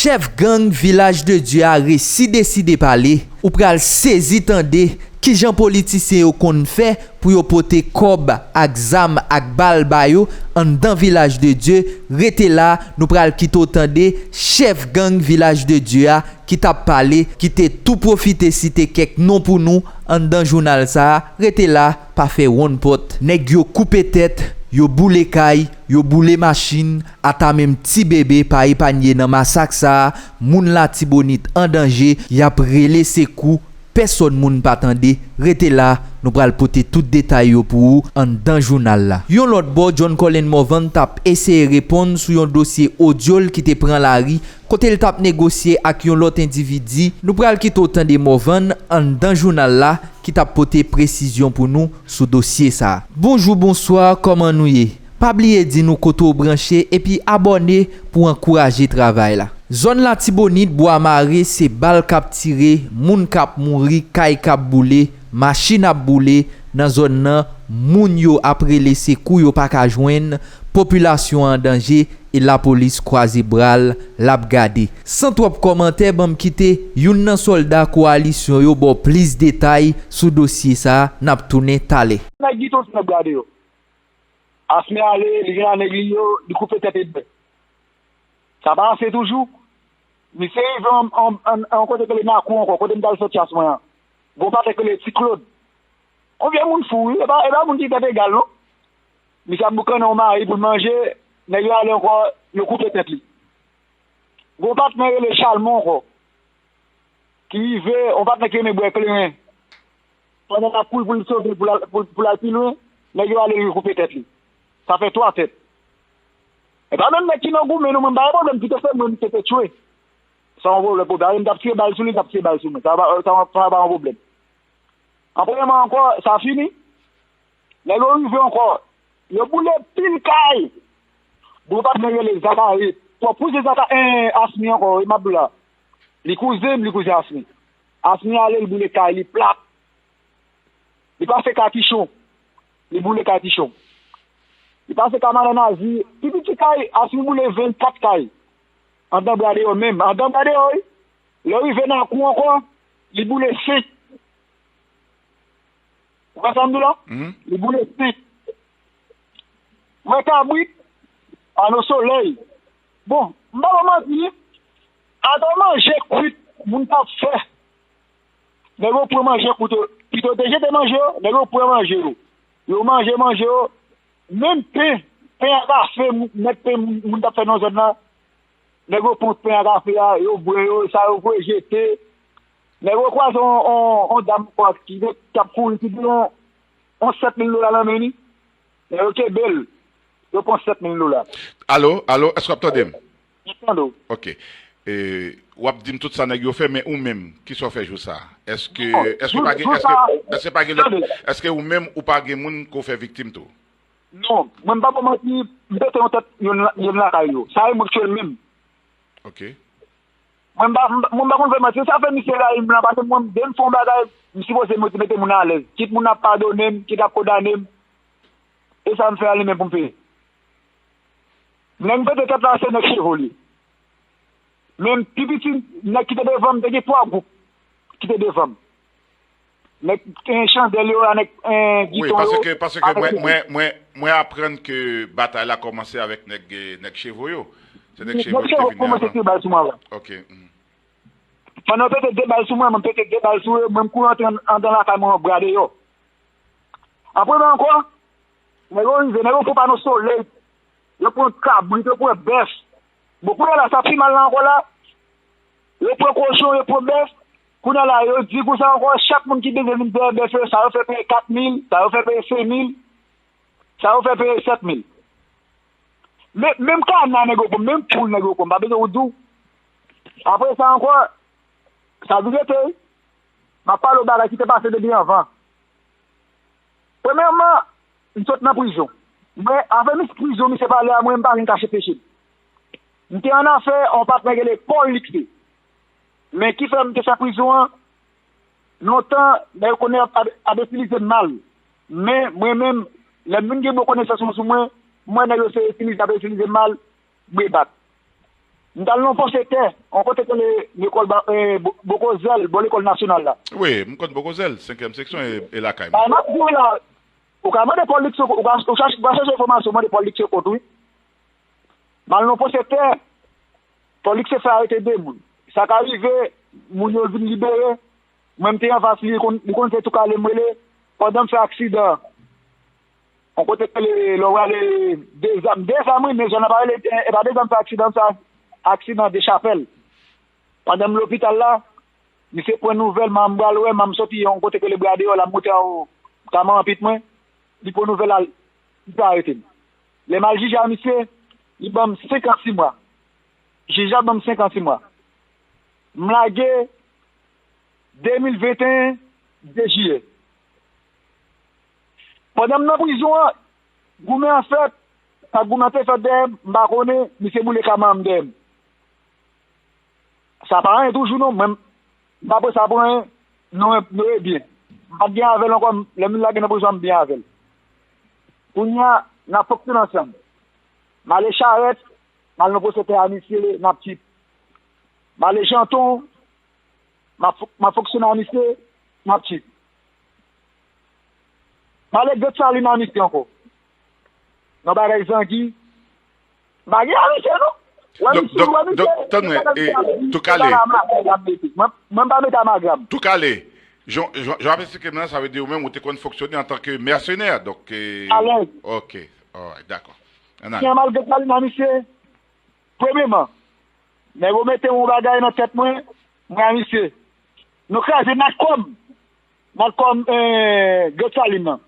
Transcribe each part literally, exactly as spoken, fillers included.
Chèf gang Vilaj de Dye a resi deside pale, ou pral sezi tande kijan politisyen yo konn fè pou yo pote kòb ak zam ak bal ba yo anndan Vilaj de Dye. Rete la, nou pral kite w tande chèf gang Vilaj de Dye a ki t ap pale, ki te tou pwofite site kèk non pou nou anndan jounal sa a. Rete la, pa fè wonn pòt. Nèg yo koupe tèt, yo boule kay, yo boule machin, ata menm ti bebe pa epanye nan masak sa a. Moun Latibonit an danje, y ap rele sekou, pèsòn moun pa tande. Rete la, nou pral pote tout detay yo pou ou anndan jounal la. Yon lòt bò, John Colin Morvan t ap eseye reponn sou yon dosye odyo l ki te pran lari, kote l t ap negosye ak yon lòt endividi. Nou pral kite w tande Morvan anndan jounal la ki t ap pote presizyon pou nou sou dosye sa a. Bonjou, bonswa, kòman nou ye? Pa bliye di nou kote w branche epi abòne pou w ankouraje travay la. Zòn Latibonit, Bwa Mare, se bal k ap tire, moun k ap mouri, kay k ap boule, machin ap boule. Nan zòn nan, moun yo ap rele sekou yo pa ka jwenn, popilasyon an an danje e lapolis kwaze bra l, l ap gade. San twòp kòmantè, ban m kite youn nan sòlda kowalisyon yo ba w plis detay sou dosye sa a, n ap tounen talè. Nèg Gito se nèg Bradè yo. Asmi ale, li gen nèg li yo, li koupe tèt Edmè. Sa pa ase toujou. Misye rive an, an, an, an kote k rele Nakou ankò, kote m t al fè chas mwen an. Gon patnè k rele Ti Claude. On vye moun fou, wi. E pa, e pa moun ki tèt egal, non. Misye ap boukannen on mayi pou l manje, nèg yo ale ankò, yo koupe tèt li. Gon patnè rele Chalmon ankò. Ki rive, on patnè ki renmen bwè kleren. Pandan l ap kouri pou l sove, pou l al, pou, pou l al pi lwen, nèg yo ale, yo koupe tèt li. Sa fè twa tèt. E pa menm nèg ki nan goumen, non, mwen m pa gen pwoblèm, pito se mwen misye te tchwe. Sa yon pwoblèm pou m. Dayè m t ap tire bal sou li, li t ap tire bal sou mwen. Sa pa, sa, sa pa yon pwoblèm. An premyèman ankò, sa fini. Nèg yo rive ankò. Yo boule pil kay. Bon, patnè rele Zakari. Twòp kouzen Zaka, en, Asmi ankò, wi, m ap di w la. Li kouzen m, li kouzen Asmi. Asmi ale, li boule kay li plat. Li pase kay Kichon. Li boule kay Kichon. Li pase kay Madan Nazi. Pi piti kay, Asmi boule vennkat kay. Anndan Bradeyò menm. Anndan Bradeyò, wi. Lè w rive nan kou ankò, li boule senk. Ou konprann sa m di w la? Mhm. Li boule senk. Mwen kabrit, pano solèy. Bon, m pa ba w manti, ata manje kwit moun t ap fè. Nèg yo pran manje kwit yo. Pito te jete manje yo, nèg yo pran manje yo. Yo manje manje yo. Menm pen, pen a kafe, m-, nèg pen moun, moun t ap fè nan zòn nan. Nèg yo pran pen a kafe a, yo bwè yo, sa yo voye jete. Nèg yo kwaze on, on, on dam kwa ki, ki ap kouri, ki gen on, on sèt mil dola nan men li. Nèg yo kenbe l. Yo pran sèt mil dola. Alo, alo, èske w ap tande m? M ap tande w. Ok. E, w ap di m tout sa nèg yo fè, men ou menm, kisa w fè jou sa a? Èske, èske w pa gen, èske, èske pa gen lòt, èske ou menm ou pa gen moun ke w fè viktim tou? Non, mwen m pa ba w manti, m pete yon tèt yonn, yonn lakay yo. Sa e mwen k tchwe l menm. Ok. Mwen m pa, mwen m pa konn fè manti. Sa fè misye rayi m lan, paske mwen, dè m fè yon bagay, m sipoze mete, mete moun alèz. Kit moun ap padone m, kit ap kondane m. E sa m fè a li menm pou m peye. Nèg m pete tèt la, se nèg Chevo li. Men pi piti nèg ki te devan m, te gen twa gwoup ki te devan m. Nèg, eh, Chandèl yo a, nèg, eh, Giton yo. Wi, paske, paske mwen, mwen, mwen, mwen aprann ke batay la kòmanse avèk nèg, eh, nèg Chevo yo. Se nèg Chevo ki te vini avan. Nèg Chevo kòmanse tire bal sou mwen avan. Ok. Mhm. Pandan yo pete de bal sou mwen, mwen pete de bal sou yo, mwen m kouri antre an-, anndan lakay mwen an bra deyò. Apre men ankò, nèg yo rive, nèg yo pran pano solèy, yo pran kabrit, yo pran bèf. Bon, kounye a la, sa pi mal la ankò la. Yo pran kochon, yo pran bèf. Kounye a la, yo di konsa ankò, chak moun ki bezwen vin peye bèf yo, sa yo fè peye kat mil, sa yo fè peye senk mil, sa yo fè peye sèt mil. Men, menm kana nèg yo pran, menm poul nèg yo pran, m pa bezwen w di w. Apre sa ankò, sa vin rete, m ap pale w bagay ki te pase depi anvan. Premyèman, m sot nan prizon. Mwen, avè mis prizon, misye pale a mwen, m pa vin kache peche m. M te annafè, on patnè rele Paul Lixé. Men ki fè m te fè prizon an, lontan, nèg yo konnen ap, ap, ap itilize m mal. Men, mwen menm, lè m vin gen bon konesans mwen sou mwen, m wè nèg yo se itilize, ap itilize m mal, m rebat. M t al nan pon sektè, yon kote k rele lekòl ba- eh, Bo- Bokozèl, bò lekòl nasyonal la. Wi, m konn Bokozèl, senkyèm seksyon e, e lakay Sa mwen. M ap di w la, ou ka mande Paul Luxon, ou ka ou chache, ou ka chache enfòmasyon, mande Paul Luxon kont, wi. M al nan pon sektè, Paul Luxon fè arete de moun. Sa ka rive, moun yo vin libere, mwen m te anfas li, li konn li konn se tou kale m rele, pandan m fè aksidan. Yon kote k rele lè w ale de zam, de zam wi, men jan n ap pale, e pa de zam fè aksidan, m fè aksidan de chapèl. Pandan m lopital la, misye pran nouvèl m, m pral wè, m soti yon kote k rele Bra Deyò la, m moute anwo ka manman pit mwen, li pran nouvèl la, li pa arete m. Lè m al jije a misye, li ban m senk an sis mwa. Jij la ban m senk an sis mwa. M lage de mil venteyen de jiyè. Pandan m nan prizon an, goumen an fèt, sa goumen an te fèt dèyè m, m pa konnen, misye boule ka manman m dèyè m. Sa pa anyen toujou non, mwen m pa pran sa pou anyen, non, non e byen. M pa t byen avè l ankò, lè m vin lage nan prizon an, m byen avè l. Kounye a, n ap fonksyone ansanm. M ale Charèt, m al nan pwosètè a misye, n ap tchip. M ale Janton, m ap fon- m ap fonksyone a misye, n ap tchip. M ale Grann Salin a misye ankò. Nan bagay zangi, m pa gen a misye non. Wè misye, wè misye. Donk, tann mwen, e, tou kale. Mwen m pa mete amagram. Tou kale. Jan w ap esplike m la, sa vle di ou menm ou te konn fonksyone antanke mèsenè. Donk, e, alèz. Ok, alright, dakò. Ann ale. Gen mal gen pale nan misye. Premyeman, nèg yo mete yon bagay nan tèt mwen, mwen a misye. Nou kraze Natcom. Natcom, eh, Grann Salin nan.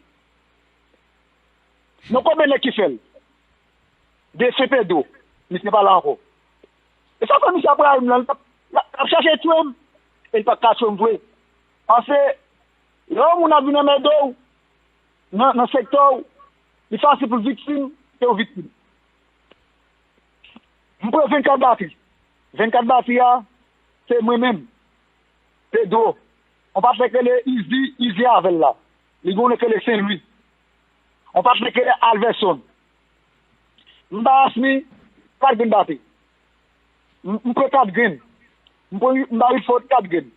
Nou konbyen nèg ki fè l? De Sen Pedro, misye pa la ankò. E sa fè misye ap rayi m lan, l ap chache tchwe m. E l pa ka tchwe m vre. Paske, lè yon moun ap vin anmède w, nan, nan sektè w, li fasil pou l viktim ke w viktim. M pran vennkat batri. Vennkat batri a, se mwen menm. Pedro. On patnè k rele Izi, Izi avè l la. Li gen yon nèg k rele Sen Lwi. On patnè k rele Alvèson. M ba Asmi kat grenn batri. M pran kat grenn. M pran m ba Wilford kat grenn.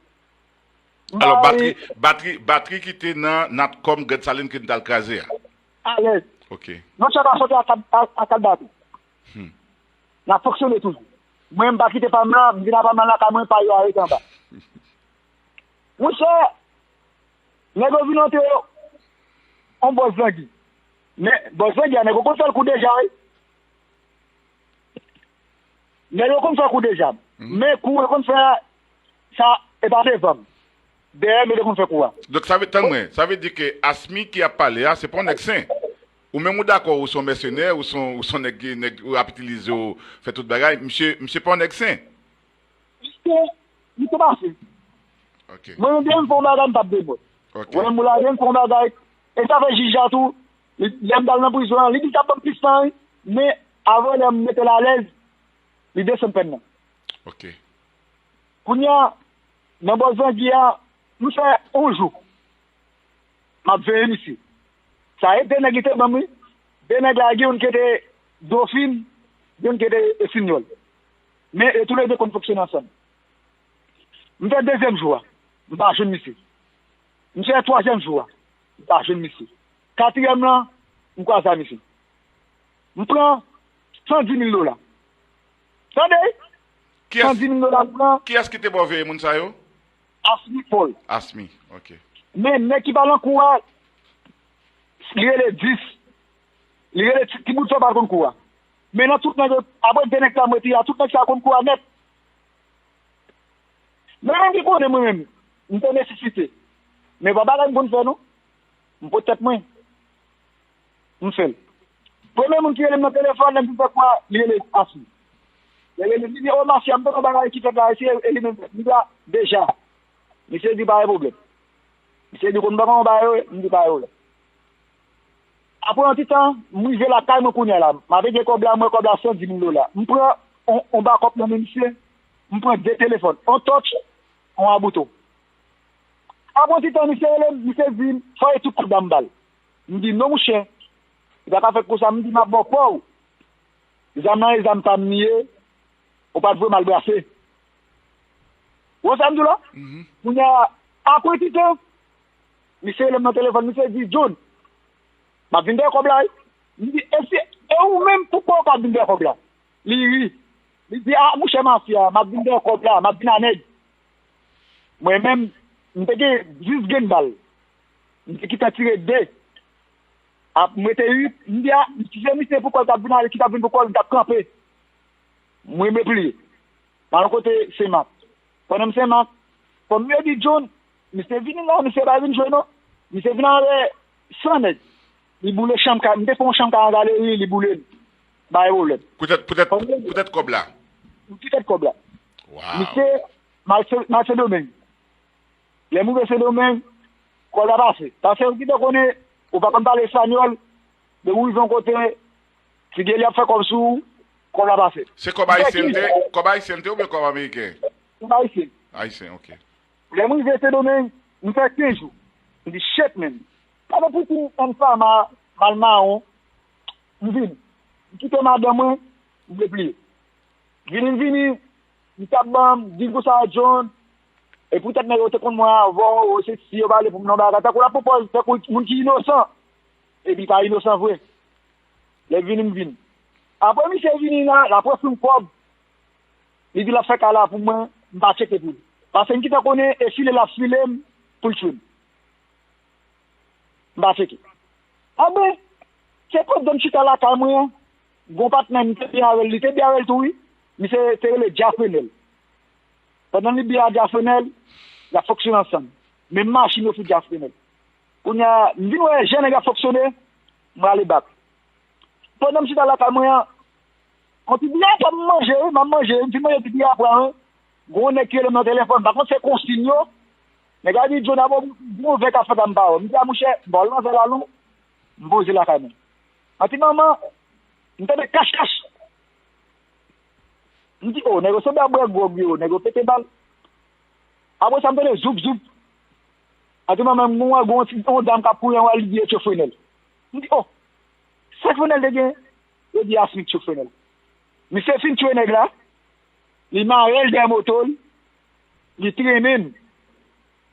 Alò, batri, batri, batri ki te nan Natcom Grann Salin ke n t al kraze a. Alèz. Ok. Yon chèf a soti a kat, a, a kat batri. N ap fonksyone toujou. Mwen, m pa kite pa m la, m vin apa m la lakay mwen, pa yo a rete anba. Monchè, nèg yo vin antre yo, on bòs zangi. Men, bòs zangi a, nèg yo konn fè l kou deja, wi. Nèg yo konn fè kou deja. Men kou yo konn fè a, sa, e pa devan m. Dèyè m, yo te konn fè kou a. Donk, sa vle, tann mwen, sa vle di ke Asmi ki ap pale a, se pa yon nèg sen. Ou menm ou dakò, ou se yon mèsenè, ou se yon, ou se yon nèg, nèg ou ap itilize w, fè tout bagay. Misye, misye pa yon nèg sen. Misye, misye pa sen. Ok. Mwen menm, depi m fè yon bagay, m p ap demòd. Ok. Wè m lage m fè yon bagay. E sa fè jij la tou, li, lè m t al nan prizon an, li di l t ap ban m plis tan, wi. Men, avan lè m mete l alèz, li desann pèn nan. Ok. Kounye a, nan bò zangi a, m fè yon jou. M ap veye misye. Sa e de nèg li te ban m, wi. De nèg la, gen youn ki te Dofin, gen youn ki te Esinyòl. Men, yo toulede konn fonksyone ansanm. M fè dezyèm jou a, m pa jwenn misye. M fè twazyèm jou a, m pa jwenn misye. Katriyèm lan, m kwaze a misye. M pran san di mil dola. Tande? Kiyès, San di mil dola m pran. Kiyès ki te ba w veye moun sa yo? Asmi Paul. Asmi, ok. Men nèg ki pa nan kou a, li rele dis. Li rele ti, ti bout fè pa konn kou a. Men nan tout nèg yo, apre de nèg sa m retire a, tout nèg sa konn kou a nèt. Men menm ki konnen mwen menm, m te nesesite. Men pa bagay m konn fè non. M pot tèt mwen. M fè l. Premye moun ki rele m nan telefòn, lè m fin fè kou a, li rele Asmi. Li rele m, li di, "O, Masya, m te gen yon bagay ki fèt la, e se e li menm fèt." M di, "A, deja." Misye di, "Pa gen pwoblèm." Misye di, "Konn ban mwen yon bagay, wi." M di, "Pa gen pwoblèm." Apre yon ti tan, m rive lakay mwen kounye a la. M ap ede kòb la, m wè kòb la san di mil dola. M pran on, on bakòp nan men misye, m pran de telefòn, on touch, on abouton. Apre yon ti tan, misye rele m, misye di m, "Fò e tout kòb la m ba l." M di, "Non, monchè, li pa ka fèt konsa." M di, "M ap ba w pa w." Zam nan e zam pa m li ye. ou pa t vre m al brase. Ou wè sa m di w la? Kounye a, apre ti tan, misye rele m nan telefòn, misye di, John, m ap vin dèyè kòb la, wi. M di, e si, e ou menm, poukò w ka vin dèyè kòb la? Li ri. Li di, a, mouchè mafya, m ap vin dèyè kòb la, m ap vin a nèg. Mwen menm, m te gen jis grenn bal. M te kite tire de. Ap, m rete uit, m di, a, si se misye pou kò l t ap vin ale, ki t ap vin pou kò l, m t ap kanpe. Mwen repliye. M al kote Senmak. Pandan m Senmak, kòm yo di John, misye vini la, misye pa vin jwe non. Misye vin avè san nèg. Li boule chanm kay, m te fè yon chanm kay an galeri, li boule l. Bay pwoblèm. Poutèt, poutèt, Kòm yo di, poutèt kòb la. Poutèt kòb la. Misye, m al Sen, m al Sendomeng. Lè m rive Sendomeng, kòb la pase. Paske ou gentan konnen, ou pa konn pale espanyòl, depi w rive yon kote, ti geli ap fè kòb sou ou, kòb la pase. Se kòb ayisyen te, kòb ayisyen te oubyen kòb ameriken? Kòb ayisyen. Ayisyen, ok. Lè m rive Sendomeng, m fè kenz jou. M di, shit, man. Pa gen poutine, N F A M A, mal mawon. M vini. M kite madanm mwen, m depliye. Vini, m vini, li t ap ban m, di konsa, John, e poutèt nèg yo te konn mwen avè w, se si yo pale pou m nan bagay, tankou l ap pran pòz, tankou moun ki inosan, epi pa inosan vre. Lè vini, m vini. Apre misye vini la, l ap ofri m kòb, li di l ap fè kay la pou mwen, m pa tcheke pou li. Paske m gentan konnen, e file l ap file m pou l tchwe m. M pa tcheke. Anben, se pandan m chita lakay mwen an, gon patnè m te byen avè l, li te byen avè l tou wi. Misye te rele Dja Frenèl. Pandan li byen a Dja Frenèl, y ap fonksyone ansanm. Menm machin yo sou Dja Frenèl. Kounye a, m vin wè jan nèg ap fonksyone, m rale bak. Pandan m chita lakay mwen an, yon ti byen apre m manje wi, m ap manje, m fin manje ti byen apre an, gon nèg ki rele m nan telefòn, m pa konn se konsiy yo. Nèg la di, John, abo, gon vè k ap fèt la m pa wè. M di, a mouchè, m pa wè l nan vè la non. M poze lakay mwen. Yon ti moman, m tande kach kach. M di, o, nèg yo sanble ap bwè gwòg yo, nèg yo pete bal. Apre sa, m tande zoup zoup. Yon ti moman, m wè gon ti, yon dam k ap kouri anwo a, li di e tchofenèl. M di, o, se fenèl te gen? Yo di a Smith tchofenèl. Misye fin tchwe nèg la, li mare l dèyè moto l, li trennen l,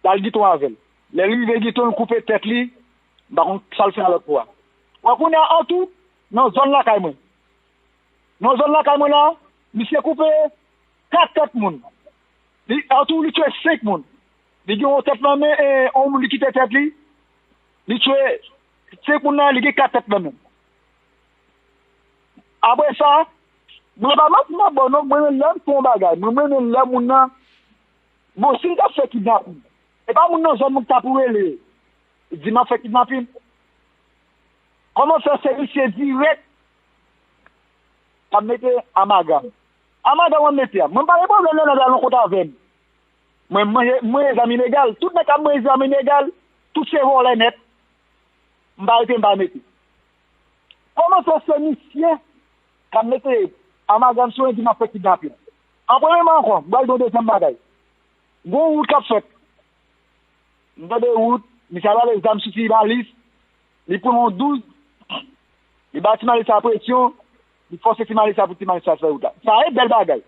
l al Giton avè l. Lè l rive Giton, l koupe tèt li, m pa konn sa l fè a lòt kou a. Wè kounye a, antou, nan zòn lakay mwen. Nan zòn lakay mwen la, misye koupe kat tèt moun. Li, antou, li tchwe senk moun. Li gen yon tèt nan men, e, yon moun li kite tèt li. Li tchwe senk moun nan, li gen kat tèt nan men. Apre sa, mwen pa manti nan bon non, mwen renmen lè m fè yon bagay, mwen renmen lè moun nan, bon, si m t ap fè kidnapin, e pa moun nan zòn mwen ki ta pou rele, di m ap fè kidnapin. Kòman fè se misye dirèk k ap mete amagam? Amagam w ap mete a, mwen pa gen pwoblèm lè nèg la nan kont avè m. Mwen, mwen, mwen zanmi legal. Tout nèg k ap mwen zanmi legal, tout se vòlè nèt. M pa rete, m pa mete. Kòman fè se misye k ap mete amagam sou mwen, di m ap fè kidnapin? An premyèman ankò, m pral di w dezyèm bagay. Gon wout k ap fèt. M tande wout, misye al ale zam sou Timalis, li pran yon douz, li ba Timalis la presyon, li fòse Timalis la pou Timalis la fè wout la. Sa e bèl bagay.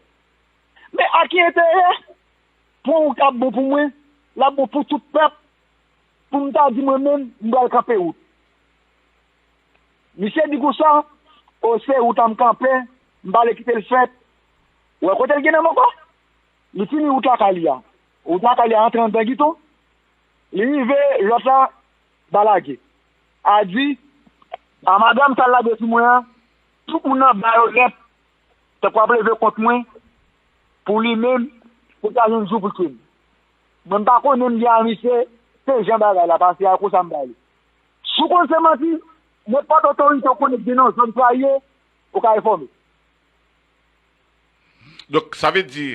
Men a ki enterè? Pon wout ap bon pou mwen, l ap bon pou tout pèp, pou m ta di mwen menm, m pral kanpe wout. Misye di konsa, o se wout la m kanpe, m pa vle kite l fèt. Ou wè kote l gen nan men ankò? Li fini wout lakay li a. Wout lakay li a antre anndan Giton. Li rive, lòt la, ba lage. A di, amagam sa l lage sou mwen an, tout moun nan ba yo nèt, tankou ap leve kont mwen, pou li menm, pou l ta jwenn jou pou l tchwe m. Mwen m pa konnen m gen a misye, se jan bagay la pase a konsa m ba li. Si w konn se manti, nenpòt otorite w konnen ki gen nan zòn sa ye, ou ka enfòme. Donk, sa vle di,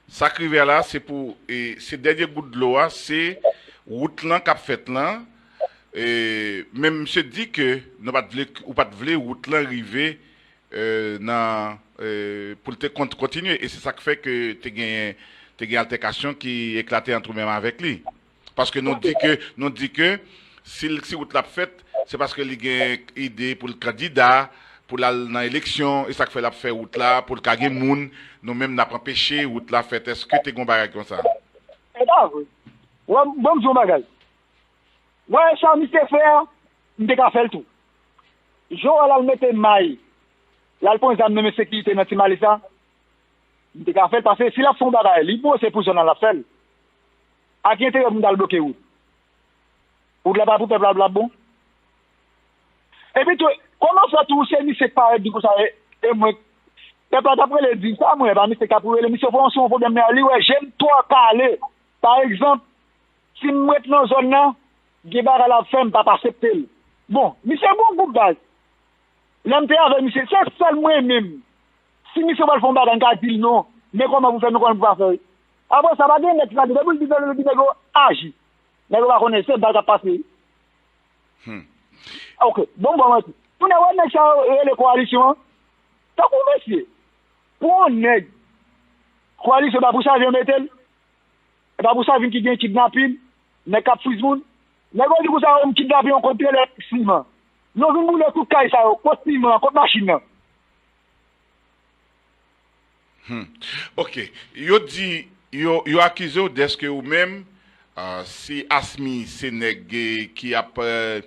sa k rive a la, se pou, e, se dènye gout dlo a, se wout lan k ap fèt lan. E, men misye di ke nou pa t vle, ou pa t vle wout lan rive, e, nan, e, pou l te kont-, kontinye. E se sa k fè ke te gen, te gen altèkasyon ki eklate ant ou menm avèk li. Paske nou di ke, nou di ke si l, si wout la ap fèt, se paske li gen ide pou l kandida, pou l al nan eleksyon, e sa k fè l ap fè wout la, pou l ka gen moun, nou menm n ap anpeche wout la fèt. Èske te gen yon bagay konsa? E pa vre. Wè, bon, m di yon bagay. Wè, sa misye fè a, m te ka fè l tou. Jan w wè l al mete may, l al pran zam nan men sekirite nan Ti Mali sa, m te ka fè l, paske si l ap fè yon bagay, li panse pou zòn nan l ap fè l. A ki enterè pou m t al bloke wout? Wout la pa pou pèp la, l ap bon? Epi tou, kòman fè tou se misye k parèt di konsa, e, e mwen, pèp la t ap rele di sa, mwen, e pa misye k ap rele, misye fè yon, se yon pwoblèm, men li wè je m twò kale. Pa egzanp, si m ret nan zòn nan, gen bagay l ap fè, m p ap aksepte l. Bon, misye gen yon gwoup baz. Lè m te avè misye, se sèl mwen menm. Si misye pral fè yon bagay, m ka di l non. Men kòman pou fè, men kòman pou pa fè. Apre sa, pa gen nèg ki ka di, depi l di, depi l di nèg yo aji. Nèg yo pa konnen, se bal k ap pase. Hmm. Ok, bon, bon, manti. Kounye a, wè nèg sa yo rele kowalisyon an. Tankou mesye, pou yon nèg, kowalisyon pa pou Savyen mete l. E pa pou Savyen ki gen kidnapin, nèg k ap friz moun. Nèg yo di konsa yo m kidnape yon kontenè siman. Nou vin boule tout kay sa yo, kot siman an, kot machin nan? Hmm. Ok. Yo di, yo, yo akize w dèske ou menm, ah, si Asmi se nèg eh, ki ap eh,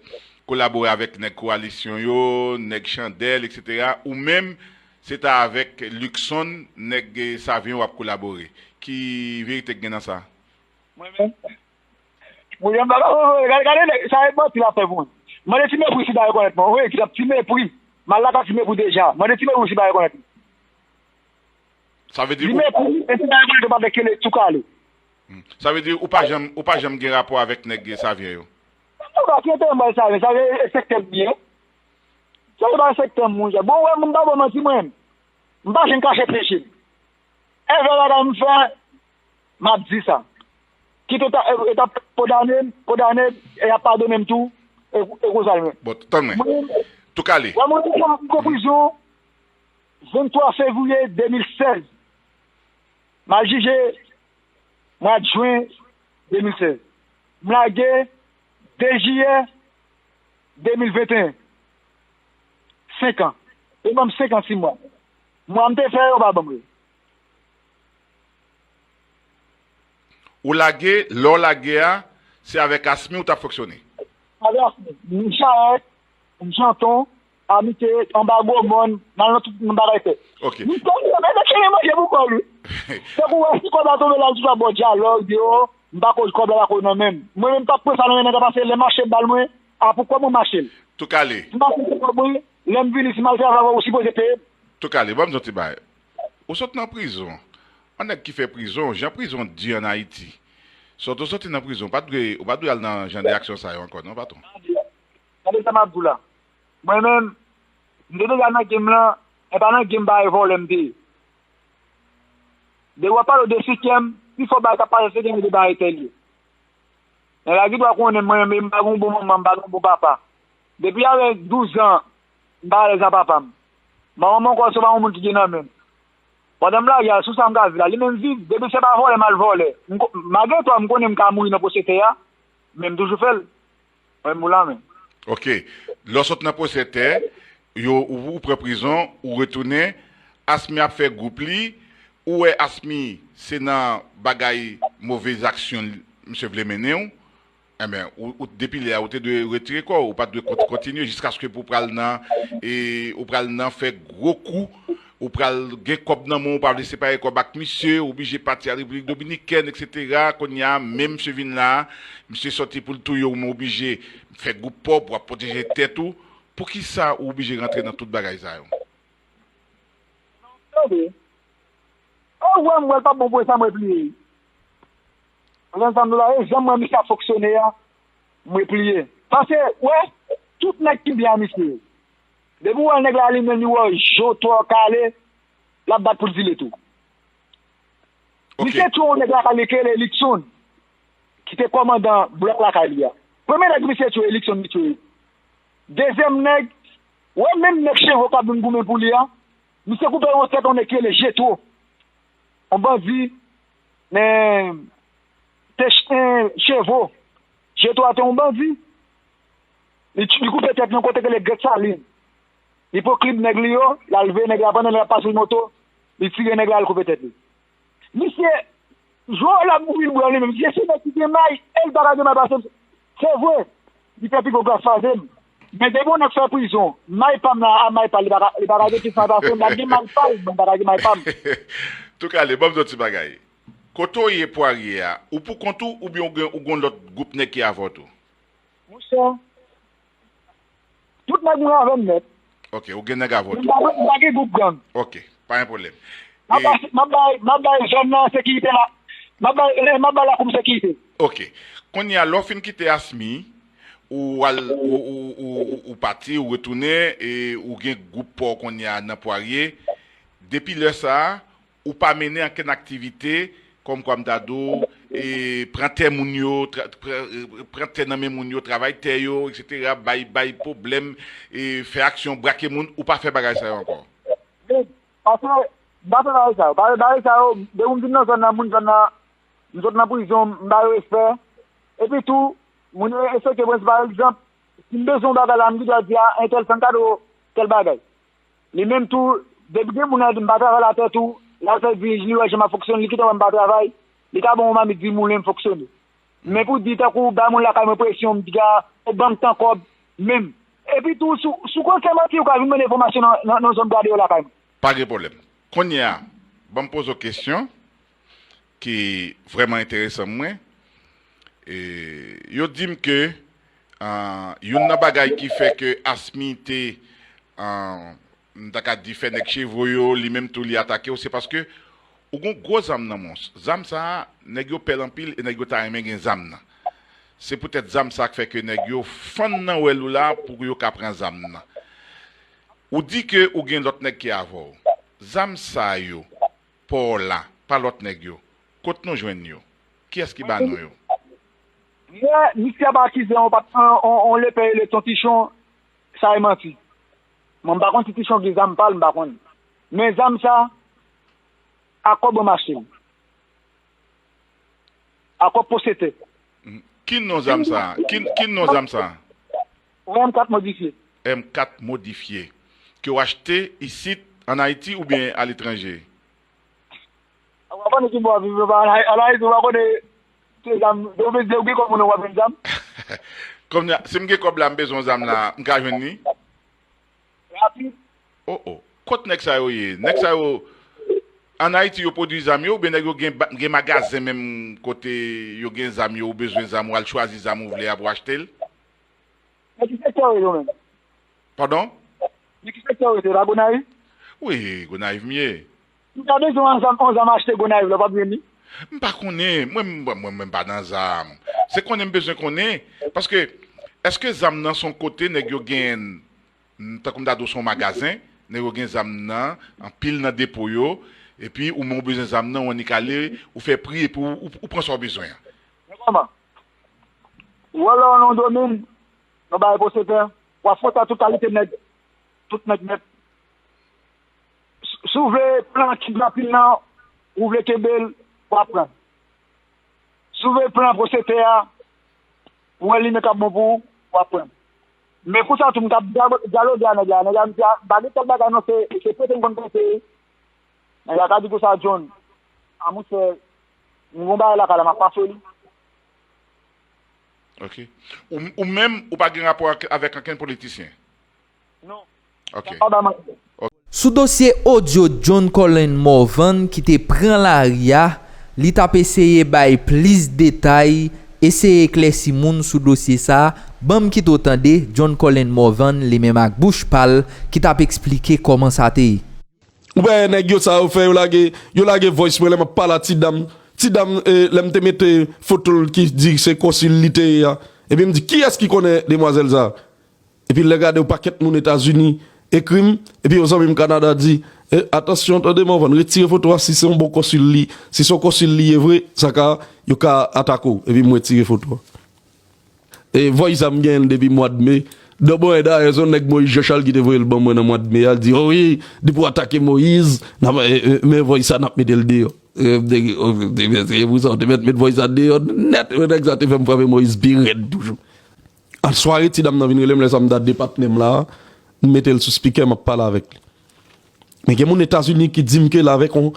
kolabore avèk nèg kowalisyon yo, nèg Chandèl, etsetera, ou menm, se ta avèk Luckson, nèg eh, Savyen w ap kolabore. Ki verite k gen nan sa? Mwen menm, Mwen menm, m pa ka, gade, gade, sa e manti l ap fè pou mwen. Mande Ti Mepri si l pa rekonèt mwen. Wi, egzanp, Ti Mepri. M al lakay Ti Mepri deja. Mande Ti Mepri si l pa rekonèt mwen. Sa vle di Ti ou, Mepri, e si l pa rekonèt mwen, pa vle kele tou kale. sa vle di ou pa janm, ou pa janm gen rapò avèk nèg Savyen yo? Mwen pa ki enterè m bay Savyen, Savyen e sektè m ye. Savyen pa sektè m, monchè. Bon, wè, m pa ba w manti, mwen menm. M pa janm kache peche m. Evè bagay m fè, m ap di sa. Kit yo ta, e, e t ap kondane m, kondane m, e y ap padone m tou, e, e konsa l ye. Bon, tann mwen. Mwen, Tou kale. Wè, mwen, mwen, mwen pran prizon venntwa fevriye de mil sèz. M al jije mwa jen de mil sèz. M lage de jiyè de mil venteyen. Senk an. Yo ban m senk an sis mwa. Mwa m te fè yo pa ban m yo. Ou lage, lè w lage a, se avèk Asmi ou t ap fonksyone? Avèk m Jarèt, m Janton, Amite, anba gwo mòn, nan nan tout moun bagay fè. Ok. M konn yo, men mesye gen manje pou kò l wi. Se pou wè si kòb la tonbe la, l sou bò dyalòg yo, m pa koz kòb la pa koz nan men m. Mwen menm m p ap pran sa nan men nèg la, paske lè m achte bal mwen, a pou kòb mwen m achte l. Tou kale. M pa konn kòb mwen, lè m vini, si m al fè avè w, ou sipoze peye m. Tou kale, ban m di yon ti bagay. Ou sot nan prizon. Yon nèg ki fè prizon, jan prizon di an Ayiti. Sot ou soti nan prizon, ou pa t dwe, ou pa t dwe al nan jan de aksyon sa yo ankò, non, patwon? Gade sa m ap di w la. Mwen menm, m te deja nan game lan, e pa nan game bagay vòlè m te ye. Depi w ap pale w de sistèm, pifò bagay k ap pase se gen de bagay tèl ye. Nèg la gen dwa konnen mwen menm, m pa gen yon bon manman, m pa gen yon bon papa. Depi avèk douz an, m pa alèz ak papa m. Manman m ankò se pa yon moun ki gen nan men m. Pandan m lage a, sou sa m ka viv la. Li menm viv, depi se pa vòlè m al vòlè. M ko- malgre twa m konnen m ka mouri nan pwosete a, men m toujou fè l. Mwen m ou la men. Ok. Lè w sot nan pwosete, yo, ou, ou pran prizon, ou retounen, Asmi ap fè gwoup li, ou wè Asmi se nan bagay move aksyon misye vle mennen w, enben, ou, ou, depi lè a, ou te dwe retire kò w, ou pa t dwe kont- kontinye jiskaske pou w pral nan, e, ou pral nan fè gwo kou, ou pral gen kòb nan men w, ou pa vle separe kòb ak misye, ou oblije pati al Repiblik Dominikèn, etsetera. Kounye a, men misye vin la, misye sòti pou l touye w, men w oblije fè gwoup pa w pou w ap pwoteje tèt ou. Poukisa ou oblije rantre nan tout bagay sa yo? Tande. Ou wè m wè l p ap bon pou sa m repliye. Ou konprann sa m di w la, e jan m wè misye ap fonksyone a, m repliye. Paske, wè, tout nèg ki byen a misye. Depi w wè nèg la li menm li wè je w twò kale, l ap bat pou l zile tou. Ok. Misye tchwe yon nèg lakay li ki rele Likson, ki te kòmandan blòk lakay li a. Premye nèg misye tchwe, Likson li tchwe. Dezyèm nèg, wè menm nèg Chevo k ap vin goumen pou li a, misye koupe yon tèt yon nèg ki rele Jetwo. Yon bandi, men, te ch- en, Chevo. Jetwo a te yon bandi. Li, t- li koupe tèt nan kote ki rele Grann Salin. Li pran klib nèg li yo, l al veye nèg la pandan nèg la pase l moto, li tire nèg la, l koupe tèt li. Misye, jwe w la pou Wilbrun li menm. Misye se nèg ki gen may, e l pa ka gen may pase m. Se vre, li fè pi gwo gras pase m. Men depi yon nèg fè prizon, may pa m la a may pa l, li pa ka, li pa ka gen plis may pase m. L ap gen may pa l, mwen m pa ka gen may pa m. Touka ale, ban m di w ti bagay. Kote w ye Pwarye a, ou pou kont ou oubyen ou gen ou gon lòt gwoup nèg ki avè w tou? Monchè, tout nèg mwen avè m nèt. Ok, ou gen nèg avè w tou. M pa gen gwoup gang. Ok, pa gen pwoblèm. M ap bay, m ap bay, m ap bay zòn nan sekirite la. M ap bay, m ap bay lakou m sekirite. Ok. Kounye a, lè w fin kite Asmi, ou al, ou, ou, ou, ou, ou pati, ou retounen, e ou gen gwoup pa w kounye a nan Pwarye. Depi lè sa a, ou pa mennen ankenn aktivite, kòmkwa m ta di w, e, pran tè moun yo, tra, pran, pran tè nan men moun yo, travay tè yo, eksetera, bay, bay pwoblèm, e, fè aksyon, brake moun, ou pa fè bagay sa yo ankò? Paske, m pa fè bagay sa yo. Bagay, bagay sa yo, depi m vin nan zòn nan, moun zòn nan, m sot nan prizon, m ba yo respè. Epi tou, moun yo respekte mwen, pa egzanp, si m bezwen yon bagay la, m gen dwa di a entèl, fè m kado tèl bagay. Li menm tou, depi gen moun nan di m pa travay la tèt ou, l al fè dirij li, wè jan m ap fonksyone, li kite wè m pa travay, li ka ban m yon mamit di moulen m fonksyone. Men pou di tankou bay moun lakay mwen presyon, m di a, ou ban m tan kòb, menm. Epi tou, si w, si w konn fè manti, ou ka vin mande enfòmasyon nan, nan, nan zòn gade yo lakay mwen. Pa gen pwoblèm. Kounye a, ban m poze w kesyon ki vrèman enteresan mwen. E, yo di m ke, ah, youn nan bagay ki fè ke Asmi te, ah, m ta ka di fè nèg Chevreau yo, li menm tou li atake w, se paske ou gon gwo zam nan men w. Zam sa a, nèg yo pè l anpil e nèg yo ta renmen gen zam nan. Se poutèt zam sa a k fè ke nèg yo fann nan wèl ou la pou yo ka pran zam nan. Ou di ke ou gen lòt nèg ki avè w. Zam sa yo, pa w la, pa lòt nèg yo, kot nou jwenn yo? Kiyès ki ba nou yo? Yè, misye ap akize yon, yon, yon lepè rele Ton Tichon, sa e manti. Mwen, m pa konn si Tichon gen zam pa l, m pa konn. Men zam sa, a kòb mwen m achte l. A kòb posetè. Ki non zam sa? Ki, ki non zam sa? M kat modifye. M kat modifye. Ke w achte isit, ann Ayiti oubyen aletranje? Ou pa konnen ki bò w ap viv, ann Ayiti, ou pa konnen se zam, depi w gen kòb moun nan w ap vann zam. Kòm si m gen kòb la, m bezwen yon zam la, m ka jwenn li? Rapid. Oh, oh. Kot nèg sa yo ye? Nèg sa yo, ann Ayiti, yo pwodui zam yo, oubyen nèg yo gen, gen magazen menm kote yo gen zam yo, ou bezwen zam, ou al chwazi zam ou vle a pou w achte l? Nan ki sektè w rete w menm? Padon? Nan ki sektè w rete w? Lagonayiv? Wi, Gonayiv m ye. Si w ta bezwen yon zam, yon zam achte Gonayiv la, w p ap jwenn li? M pa konnen. Mwen, mwen, mwen, mwen pa nan zam. Se konnen m bezwen konnen. Paske, èske zam nan se yon kote nèg yo gen, tankou m ta di w se yon magazen, nèg yo gen zam nan, anpil nan depo yo, epi ou menm ou bezwen zam nan, ou annik ale, ou fè pri, epi ou, ou, ou pran sa w bezwen an? Men kòman? Ou wè lè w nan yon domèn, nan bagay posetè, w ap fwonte ak tout kalite nèg, tout nèg nèt. Si w vle pran kidnapin nan, ou vle kenbe l, w ap pran. Si w vle pran posetè a, ou wè li menm k ap bon pou ou, w ap pran. Men konsa tou, m t ap dyaloge a nèg la, nèg la m di a, m pa gen tèl bagay non, se, se prete m konn prete. Nèg la ka di konsa, John, a monchè, m gon bagay lakay la, m ap pase li. Ok. Ou, ou menm, ou pa gen rapò ak, avèk ankenn politisyen? Non. Ok. Sa pa ba manti. Sou dosye odyo John Colin Morvan ki te pran lari a, li t ap eseye bay plis detay, eseye eklèsi moun sou dosye sa a, ban m kite w tande John Colin Morvan, li menm ak bouch pa l, ki t ap eksplike kòman sa te ye. Ou pa wè nèg yo sa yo fè yo lage, yo lage voice mwen lè m ap pale a ti dam, ti dam, eh, lè m te mete foto l ki di se konsil li te ye a. Epi m di, kiyès ki konnen demwazèl sa? Epi lè gade yon pakèt moun Etazini ekri m, epi yon zanmi m Kanada di, eh, atansyon tande Morvan, retire foto a, si se yon bon konsil li, si se yon konsil li ye vre, sa ka, yo ka atake w. Epi m retire foto a. E voice sa m genyen l depi mwa d me. Donk bon, e dayè se yon nèg Moïse Jean Charles ki te voye l ban mwen nan mwa d me a, l di, o wi, depi w atake Moïse, n ap, e, e, men voice sa n ap mete l deyò. E, m te, o, m te, se pou sa w te mèt met voice sa deyò nèt, e nèg sa te fè m frape Moïse pi rèd toujou. An sware ti dam nan vin rele m, lè sa m ta de patnè m la, M mete l sou spikè, m ap pale avèk li. Men gen moun Etazini ki di m ke l avèk on,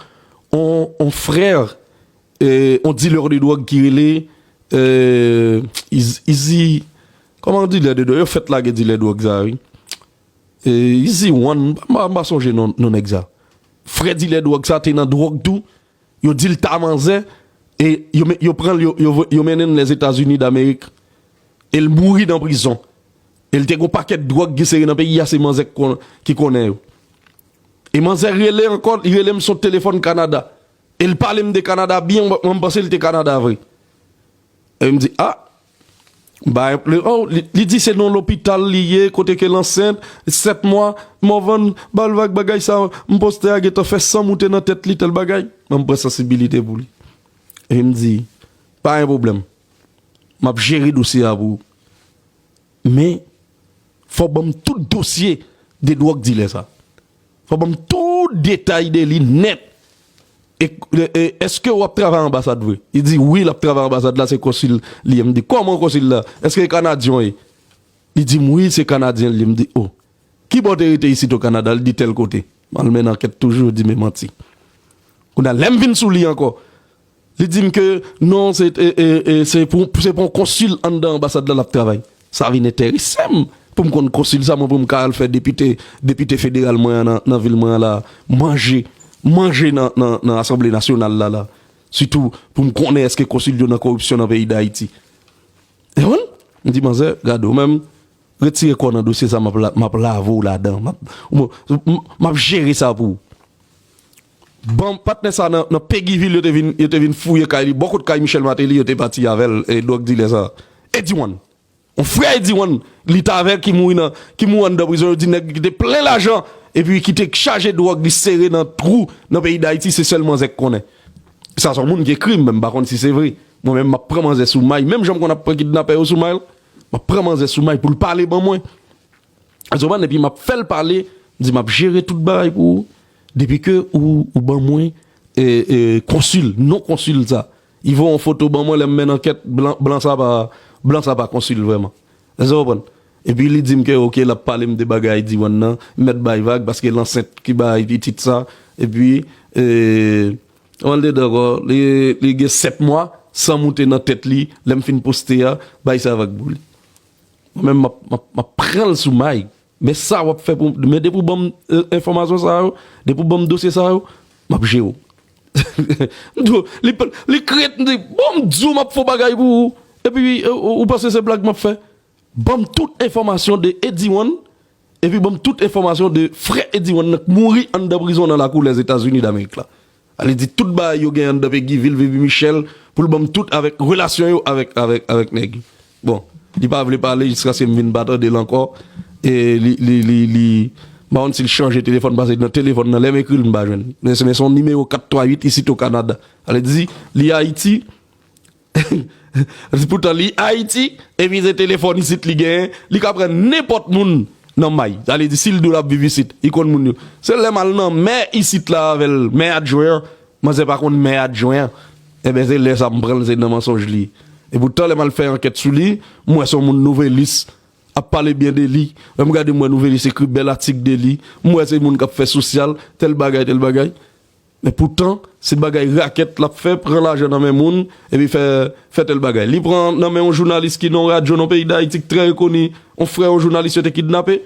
on, on frè, e, on dilè de dwòg ki rele, e, Iz- Izi, kòman dilè de dwòg? Yo fèk lage dilè dwòg sa, wi. E, Izi Wan, m pa, m pa sonje non, non nèg sa. Frè dilè dwòg sa te nan dwòg tou. Yo di l ta manzè, e yo, men- yo pran l, yo, yo, yo mennen l Lèzetazini Damerik. E l mouri nan prizon. E l te gon pakèt dwòg ki sere nan peyi a, se manzè ki kon- ki konnen yo. E manzè rele ankò, li rele m sou telefòn Kanada. E l pale m de Kanada byen, mwen, mwen m panse l te Kanada vre. E m di, a, ba, li, oh, li, li di se nan lopital li ye, kote ke l ansent, sèt mwa, Morvan, ba l vag bagay sa, m poste a gentan fè san moute nan tèt li, tèl bagay. Mwen m pran sansibilite pou li. E m di, pa gen pwoblèm. M ap jere dosye a pou ou. Men, fò ban m tout dosye de dwòg dilè sa. Fò ban m tout detay de li nèt. E, e, e, èske w ap travay anbasad vre? Li di, wi, l ap travay anbasad la, se konsil li ye. M di, kòman konsil la? Èske e kanadyen w ye? Li di m, wi, se kanadyen l ye. M di, o. Ki bò w te rete isit o Kanada? Li di, tèl kote. M al mennen ankèt toujou, yo di, men manti. Kounye a, lè m vin sou li ankò, li di m ke non, se, e, e, e, se pou, se pou yon konsil anndan anbasad la l ap travay. Sa vin enterese m pou m konn konsil sa, mwen, pou m ka al fè depite, depite federal mwen an nan, nan vil mwen an la, manje, manje nan, nan, nan Asanble Nasyonal la, la. Sitou pou m konnen èske konsil yo nan koripsyon nan peyi Dayiti. E w konn? M di, manzè, gade, ou menm, retire kò w nan dosye sa, m ap la- m ap lave w ladan. M ap, m, m, m ap jere sa pou ou. Bon, patnè sa nan, nan Peguy Ville, yo te vin, yo te vin fouye kay li. Bò kot kay Michel Martelly, yo te pati avè l, e dwòg dilè sa. Eddy One. On frè Eddy One, li t avè l ki mouri nan, ki mouri anndan prizon, yo di nèg ki te plen lajan, epi ki te chaje dwòg, li sere nan twou, nan peyi Dayiti, se sèl manzè k konnen. Sa se yon moun ki ekri m, men m pa konn si se vre. Mwen menm, m ap pran manzè sou may, menm jan m konn ap pran kidnapè yo sou may, m ap pran manzè sou may pou l pale ban mwen. Ou konprann? Epi m ap fè l pale, m di m ap jere tout bagay pou ou, depi ke ou, ou ban mwen, e, e, konsil, non konsil sa. Li voye yon foto ban mwen, lè m mennen ankèt, blan, blan sa pa, blan sa pa konsil vrèman. Èske w konprann? Epi li di m ke, oke, l ap pale m de bagay Eddy One nan, m mèt bay vag, paske l ansent ki bay pitit sa, epi, e, kòman l te di ankò, li, li gen sèt mwa, san moute nan tèt li, lè m fin poste a, bay sa vag pou li. Mwen menm, m ap, m ap, m ap pran l sou may. Men sa w ap fè pou, men depi w ban m, e, enfòmasyon sa yo, depi w ban m dosye sa yo, m ap jere w. M di w, li, li kriyè, m di, bon, m di w m ap fè yon bagay pou ou. Epi, e, ou, ou panse se blag m ap fè? Ban m tout enfòmasyon de Eddy One, epi ban m tout enfòmasyon de frè Eddy One nan k mouri anndan prizon nan lakou Lèzetazini Damerik la. Ale di tout bagay yo gen anndan Peguy Ville, Vivi Michel, pou l ban m tout avèk relasyon yo avèk, avèk, avèk nèg yo. Bon, li pa vle pale jiskaske m vin pa tande l ankò. E li, li, li, li, m pa konn si l chanje telefòn, paske nan telefòn nan, lè m ekri l, m pa jwenn li. Men se, men se yon nimewo kat twa uit isit o Kanada. Ale di, li Ayiti, poutan li Ayiti, epi se telefòn isit li genyen, li ka pran nenpòt moun nan may. Ale di, si l di w l ap viv isit, li konn moun yo. Se lè m al nan mè isit la avè l, mè adjwen an, manzè pa konn mè adjwen an. Enben, se lè sa m pran l, se nan mansonj li. E poutan, lè m al fè ankèt sou li, m wè se yon moun Nouvelis, ap pale byen de li. Lè m gade, m wè Nouvelis ekri bèl atik de li. M wè se moun k ap fè sosyal, tèl bagay, tèl bagay. Men poutan, se bagay rakèt l ap fè, pran lajan nan men moun, epi fè, fè tèl bagay. Li pran nan men yon jounalis ki nan yon radyo nan peyi Dayiti, ki trè rekoni, yon frè yon jounalis yo te kidnape.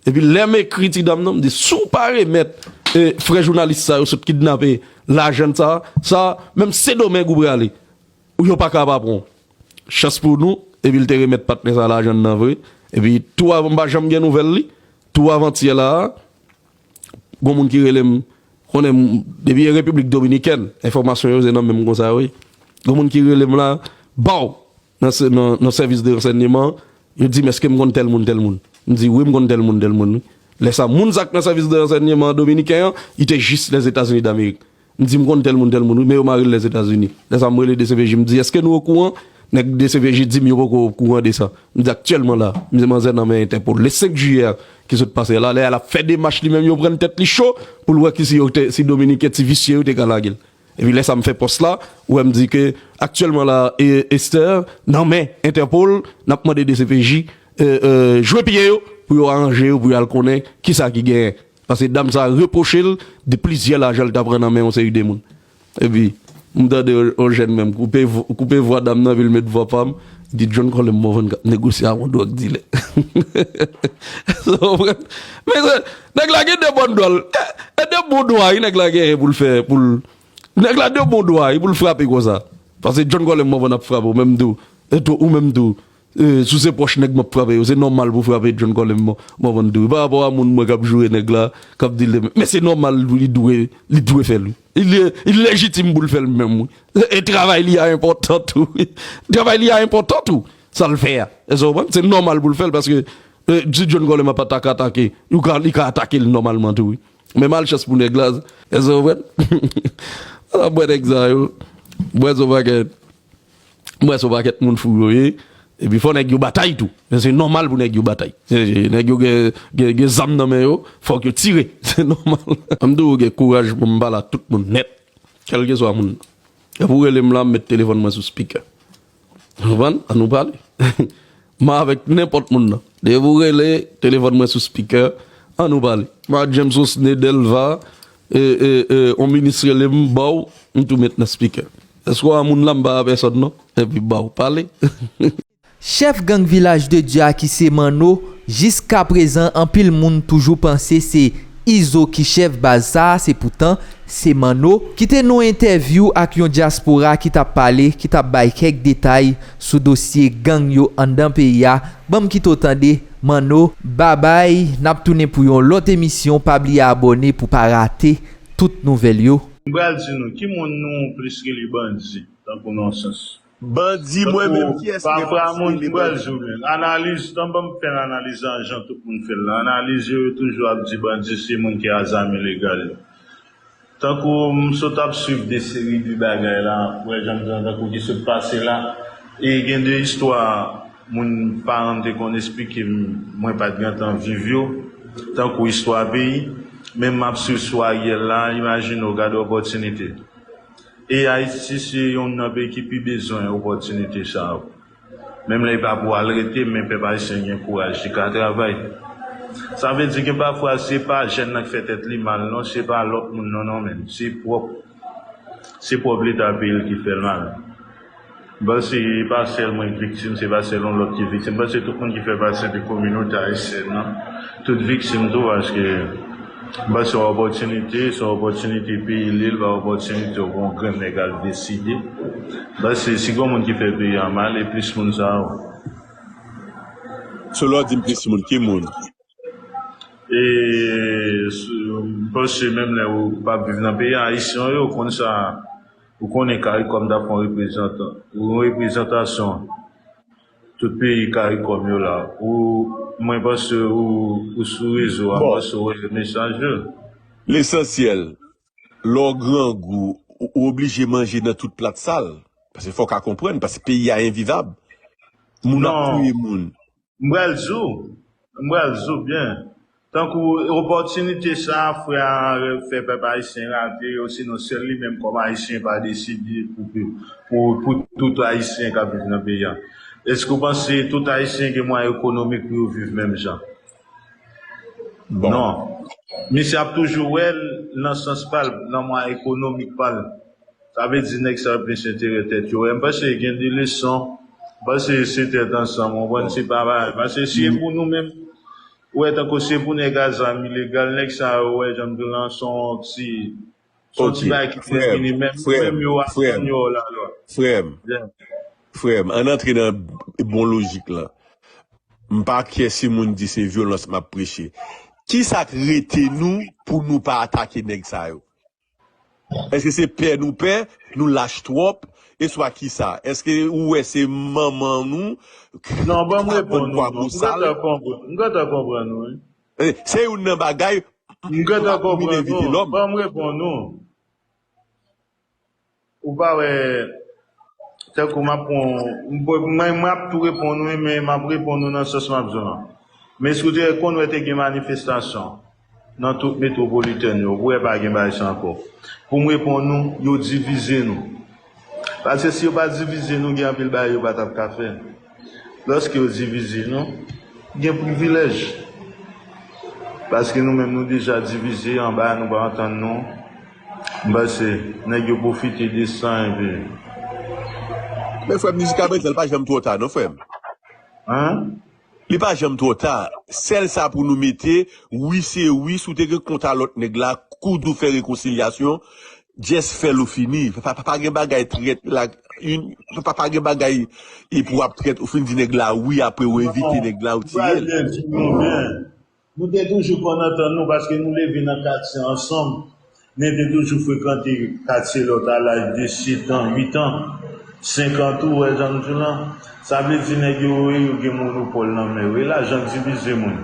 Epi lè m ekri ti dam nan, m di, si w pa remèt, e, frè jounalis sa yo sot kidnape lajan sa, sa, menm Sendomeng ou prale, ou yo pa ka pa pran w. Chans pou nou, epi l te remèt patnè sa lajan nan vre. Epi tou avan, m pa janm gen nouvèl li. Tou avantyè la a, gon moun ki rele m, konnen m, depi Repiblik Dominikèn, enfòmasyon yo se nan men m konsa yo ye. Gon moun ki rele m la, baw, nan, se- nan, nan sèvis de ransèyman, yo di m èske m konn tèl moun, tèl moun. M di wi, m konn tèl moun, tèl moun, wi. Lè sa, moun sa k nan sèvis de ransèyman dominiken an, li te jis Lèzetazini Damerik. M di m konn tèl moun, tèl moun, wi, men yo mare l Lèzetazini. Lè sa, m rele D C P J, m di, èske nou okouran? Nèg D C P J di m yo poko okouran de sa. M di aktyèlman la, m di manzè nan men Entèpòl. Le senk jiyè ki sot pase la, lè a l ap fè demach li menm, yo pran tèt li cho pou l wè ki si yo te, si Dominiken ti visye yo te ka lage l. Epi lè sa m fè pòs la, ou wè m di ke aktyèlman la, e, Esther nan men Entèpòl, n ap mande D C P J, e, e, jwe pye yo, pou yo aranje yo, pou yo al konnen kisa ki genyen. Paske dam sa repwoche l de plizyè lajan l ta pran nan men yon seri de moun. Epi, m tande yon, yon jèn menm koupe, vo- koupe vwa dam nan, epi l met vwa pa m, li di, John Colem Morvan k ap negosye ak yon dwòg dilè. Sa w konprann? Men se, nèg la gen de bòn dwa l. E, e de bon dwa, wi, nèg la genyen pou l fè, pou l, nèg la de bon dwa, wi, pou l frape konsa. Paske John Colem Morvan ap frape w, menm tou. E tou, ou menm tou. E, si w se pwòch nèg m ap frape yo, se nòmal pou w frape John Colem Mò- Morvan tou. Pa rapò a moun mwen k ap joure nèg la, k ap di l de, men se nòmal li dwe, li dwe fè l, wi. Li, li lejitim pou l fè l menm, wi. E travay li a enpòtan tou, wi. Travay li a enpòtan tou, sa l fè a. Èske w konprann? Se nòmal pou l fè l paske, e, si John Colem ap atake, atake, li ka, li ka atake l nòmalman tou, wi. Men malchans pou nèg la, èske w konprann? Ala bwè nèg sa yo. Bwè se yon pakèt. Mwen, se yon pakèt moun fou yo ye. Epi fò nèg yo batay tou. Men se nòmal pou nèg yo batay. Se- se- Nèg yo gen, gen, gen zam nan men yo, fòk yo tire. Se nòmal. An m di w, gen kouraj pou m pale ak tout moun nèt. Kèlkeswa moun nan. Epi w rele m la, m met telefòn mwen sou speaker. Ou konprann? An nou pale. Mwen avèk nenpòt moun nan. Depi w rele, telefòn mwen sou speaker, an nou pale. Mwen ak James Osné Delva, e, e, e, on minis rele m, ba w, m tou met nan speaker. Èske w a moun la, m pa a pèsòn non? Epi ba w pale. Chèf gang Vilaj de Dye a ki se Manno, jiskaprezan anpil moun toujou panse se Izo ki chèf baz sa a, se poutan se Manno. Kite nou entèvyou ak yon dyaspora ki t ap pale, ki t ap bay kèk detay sou dosye gang yo anndan peyi a. Ban m kite w tande, Manno. Babay, n ap tounen pou yon lòt emisyon, pa bliye abòne pou pa rate tout nouvèl yo. M pral di nou, ki moun nou plis rele bandi, tankou nan yon sans. Bandi, mwen menm, kiyès ki gen plis rele bandi? Analiz, tann ban m fè analiz lan jan tout moun fè l la. Analiz yo, yo toujou ap di bandi se moun ki a zam ilegal yo. Tankou m sot ap swiv de seri de bagay la, wè jan m di an tankou ki sot pase la, e gen de istwa moun paran m te konn esplike m, mwen pa t gentan viv yo, tankou istwa peyi, men m ap swiv sou Ariel la, imajine w gade opòtinite. E Ayiti se youn nan peyi ki pi bezwen opòtinite sa yo. Menm lè e pa pou al rete, men pèp ayisyen gen kouraj, li ka travay. Sa vle di gen pafwa se pa jèn nan k fè tèt li mal non, se pa lòt moun non, non menm, se pwòp, se pwòp leta peyi l ki fè l mal. M panse e pa sèl mwen k viktim, se pa sèl yon lòt ki viktim. M panse tout moun ki fè pati de kominote ayisyèn nan, tout viktim tou, paske m panse yon opòtinite, se yon opòtinite peyi li, li pa opòtinite pou yon grenn nèg al deside. M panse si gen yon moun ki fè peyi a mal, e plis moun sa yo. So lè w di m plis moun, ki moun? E, m panse menm lè ou p ap viv nan peyi a, ayisyen yo konn sa, ou konnen Karikòm t ap fè yon reprezantan, yon reprezantasyon tout peyi Karikòm yo la. Ou, mwen panse ou, ou sou rezo a, m panse ou wè mesaj yo. Lesansyèl, lè w grangou, ou, ou oblije manje nan tout plat sal. Paske fò w ka konprann, paske peyi a envivab. Moun ap touye moun. M pral di w, m pral di w byen. Tankou opòtinite sa a, frè a fè pèp ayisyen rate, osinon sèl li menm kòm ayisyen pa deside pou, pou, pou tout ayisyen k ap viv nan peyi a. Èske w panse tout ayisyen gen mwayen ekonomik pou yo viv menm jan? Non. Misye ap toujou wè l nan sans pa l, nan mwayen ekonomik pa l. Sa vle di nèg sa yo plis enterè tèt yo. E m panse gen de leson. M panse se tèt ansanm, w konprann, se pa bagay. Paske si e pou nou menm, ou wè tankou se pou nèg a zam ilegal, nèg sa yo, wè jan m di w lan, se yon ti, se yon ti bagay ki te vini, menm, menm yo aprann yo la lwa. Frè m, frè m, ann antre nan bon lojik lan. M pa kè si moun di se vyolans m ap preche. Kisa k rete nou pou nou pa atake nèg sa yo? Èske se pè nou pè, nou lach twòp, e swa kisa? Èske ou wè se manman nou k ap vann pwa bosal? M gentan konprann ou, wi. Se youn nan bagay pou ap domine vi de lòm. Ban m reponn ou. Ou pa wè, tankou m ap pran, mwen, mwen ap tou reponn ou, men m ap reponn ou nan sans m ap di w lan. Men si w te konn wè te gen manifestasyon nan tout metwopolitèn yo, ou wè pa gen bagay sa ankò. Pou m reponn ou, yo divize nou. Paske si yo pa divize nou, gen anpil bagay yo pa t ap ka fè. Lòske yo divize nou, gen privilèj. Paske nou menm nou deja divize anba, nou pa antann nou. M panse nèg yo pwofite de san epi. Men frè m, mizik Abèl, li pa janm twò ta non, frè m. Hein? Li pa janm twò ta. Sèl sa pou nou mete, wi se wi, si w te gen kont a lòt nèg la, kou di w fè rekonsilyasyon, just fè l ou fini. Pa, pa, pa gen bagay trèt la, pa, pa gen bagay e pou w ap trèt, ou fin di nèg la wi, apre w envite nèg la, ou tiye l. Nou te toujou konn antann nou paske nou leve nan katye ansanm. Nou te toujou frekante katye lòt a laj de sèt an, uit an, senk an tou, wè jan m di w lan. Sa vle di nèg yo, yo gen monopòl nan men yo. E lajan k divize moun.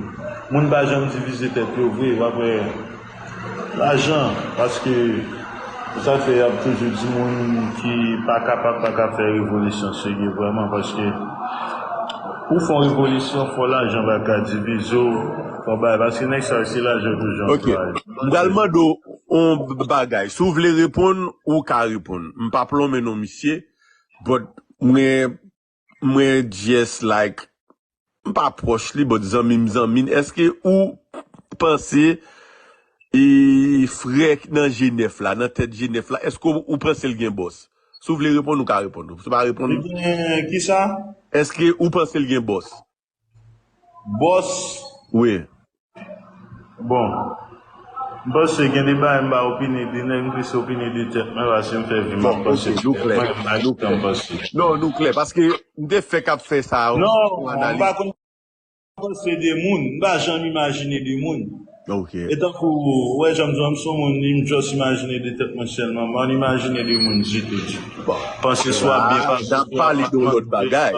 Moun pa janm divize tèt yo vre, w ap wè lajan, paske se sa k fè y ap toujou di moun ki pa kapab pa ka fè revolisyon serye vrèman, paske pou w fè yon revolisyon, fò lajan pa ka divize w, fò bagay, paske nèg sa yo se lajan yo toujou anplwaye. M pral mande w yon bagay. Si w vle reponn, ou ka reponn. M pa plonmen non misye, but mwen, mwen just like, m pa pwòch li, but zanmi m zanmi n. Èske ou panse e frè nan G nèf la, nan tèt G nèf la, èske ou, ou panse l gen bòs? Si w vle reponn, ou ka reponn. Si w pa reponn, Li gen kisa? Èske ou panse l gen bòs? Bòs? Wi. Bon. M panse gen de bagay m pa opine de nèg, m plis opine de tèt mwen, paske m fè vi m ap panse de tèt mwen, m pa gen tan m panse. Non, nou klè, paske m te fèk ap fè sa. Non, m pa konn panse de moun. M pa janm imajine de moun. Ok. E tankou, wè, jan m di w, m se yon moun, m just imajine de tèt mwen sèlman. M pa imajine de moun ditou, ditou. Panse swa byen, panse swa mal. N ap pale de yon lòt bagay.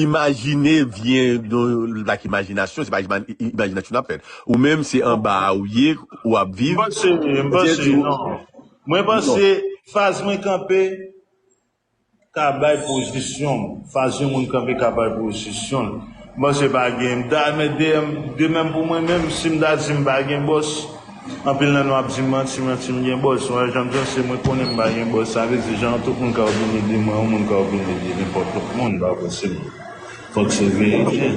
Imajine vyen de, like, imajinasyon, se pa imajinasyon n ap fè. Ou menm, se anba a ou ye, ou ap viv. M panse, m panse, non. Mwen panse, faz mwen kanpe, ka bay pozisyon m. Faz yon moun kanpe ka bay pozisyon l. M panse pa gen. M ta, men de, de menm pou mwen menm, si m ta di m pa gen bòs, anpil nan nou ap di m manti, manti m gen bòs. Mwen, jan m di w, se mwen konnen m pa gen bòs. Sa vle di, jan tout moun ka opine de mwen, yon moun ka opine de nenpòt lòt moun, pa posib. Fòk se verite.